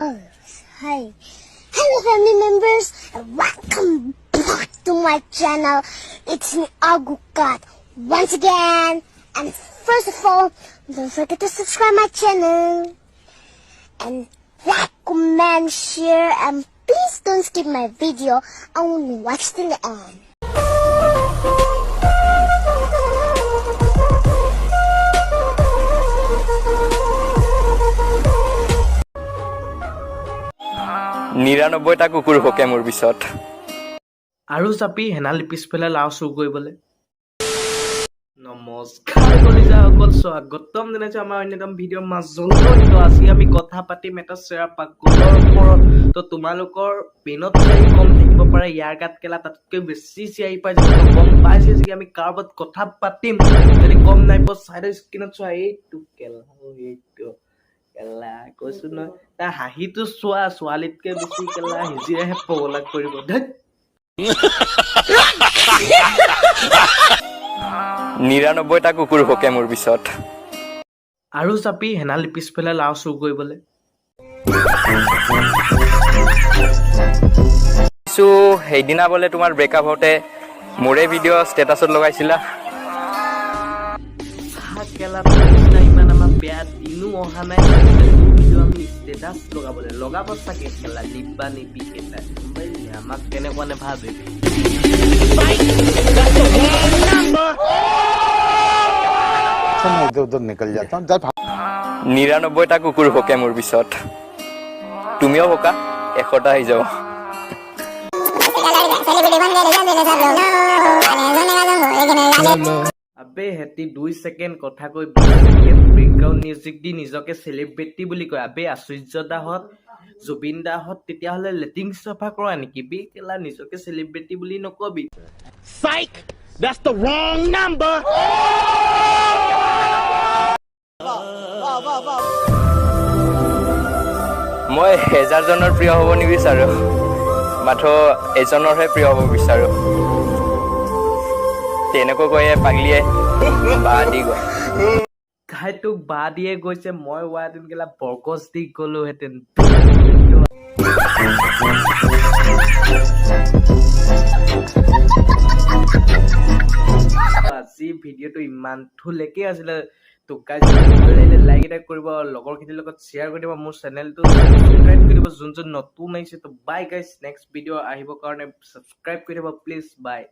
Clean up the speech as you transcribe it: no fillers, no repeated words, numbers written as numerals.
Oh, hi. Hello, family members, and welcome back to my channel. It's me, Agukat, once again. And first of all, don't forget to subscribe my channel. And like, comment, share, and please don't skip my video. I want to watch till the end. 99টা কুকুৰ ভকে মোৰ পিছত। আৰু চাপি হেনালি পিছফালে লাও চুৰ কৰিবলৈ। নমস্কাৰ কলিজাসকল, স্বাগতম জনাইছো আমাৰ অন্যতম ভিডিঅ' মাজলৈ। তো আজি আমি কথা পাতিম এটা চেৰা পাগলৰ ওপৰত। তো তোমালোকৰ পেনত চিয়াহী কম থাকিব পাৰে, ইয়াৰ গাত কেলা তাতকৈ বেছি চিয়াহী পাইছে। তো গম পাইছে যে আমি কাৰ ওপৰত কথা পাতিম। যদি গম নাই পোৱা, চাইডৰ স্ক্ৰীণত চোৱা, এইটো কেলা, এইটো কেলা কৈছো নহয়। তাৰ হাঁহিটো চোৱা, ছোৱালীতকে বেছি কেলা হিজিৰাহে পগলা কৰিব, ধেৎ। 99টা কুকুৰ ভকে মোৰ পিছত। আৰু চাপি হেনালি পিছফালে লাও চুৰ কৰিবলৈ। সেইদিনা বোলে তোমাৰ ব্ৰেকআপ হওঁতে মোৰে ভিডিঅ' ষ্টেটাছত লগাইছিলা। কেলা, তোৰ নিচিনা ইমান আমাৰ বেয়া দিনো অহা নাই তোৰ ভিডিঅ' আমি ষ্টেটাছ লগাবলৈ। লগাব চাগে কেলা, নিবা নিবি কেলা, গম পাইলি? আমাক তেনেকুৱা নাভাবে। अच्छा, मैं इधर उधर निकल जाता हूँ जब 99টা কুকুৰ ভকে মোৰ পিছত, তুমিও ভকা, 100টা আহি যাব। আবে হেতি 2 ছেকেণ্ড কথা কৈ 20 ছেকেণ্ড বেকগ্ৰাউণ্ড মিউজিক দি নিজকে চেলিব্ৰিটি বুলি কয়। আবে আচুৰ্য দাহঁত, জুবিন দাহঁত তেতিয়াহ'লে লেট্ৰিন চাফা কৰা নেকি বে? কেলা, নিজকে চেলিব্ৰিটি বুলি নকবি। Psych! That's the wrong number! মই হেজাৰজনৰ প্ৰিয় হ'ব নিবিচাৰোঁ, মাথো এজনৰহে প্ৰিয় হ'ব বিচাৰোঁ। তেনেকৈ কৈয়ে পাগলিয়ে বা দি গ'ল। ঘাই তোক বা দিয়ে গৈছে, মই হোৱাহেঁতেন কেলা বৰগছ দি গ'লোহেঁতেন। আজি ভিডিঅ'টো ইমানটোলৈকে আছিলে। তো গাইজ, ভাল লাগিলে লাইক এটা কৰিব আৰু লগৰখিনিৰ লগত শ্বেয়াৰ কৰি দিব, মোৰ চেনেলটো ছাবস্ক্ৰাইব কৰি দিব যোন যোন নতুন আহিছে। তো বাই গাইজ, নেক্সট ভিডিঅ' আহিবৰ কাৰণে ছাবস্ক্ৰাইব কৰি দিব প্লিজ। বাই।